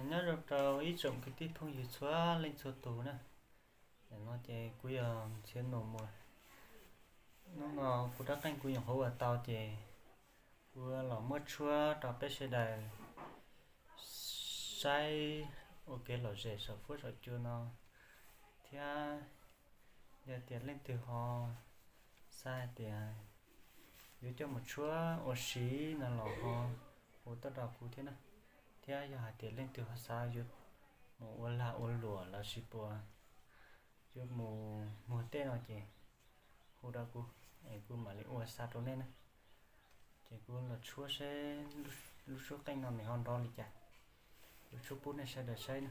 Nyob zoo rau ib tsoom kwv tij phooj ywg txhua leej txhua tus na. Nim no ces kuv yog Ntxhiav Nus Muas. Hnub no kuv rab qeej kuv nyuam qhuav ua tau ces kuv los muab tshuab rau peb sawv daws saib ua kev lom zem saum fuab saum cua no thiab. Yog tias leej twg ho xav hais tias yuav coj mus tshuab ua si no los ho hu tuaj rau kuv thiab na. Thiab yog hais tias leej twg ho xav yuav mus ua lag ua luam los sis puas yuav mus muag tej no ces hu rau kuv, es kuv mam li ua xa rau nej na. Ces kuv los tshuab seb lub suab qeej no nws ho nrov li cas, kuv tshuab pub nej sawv daws saib na.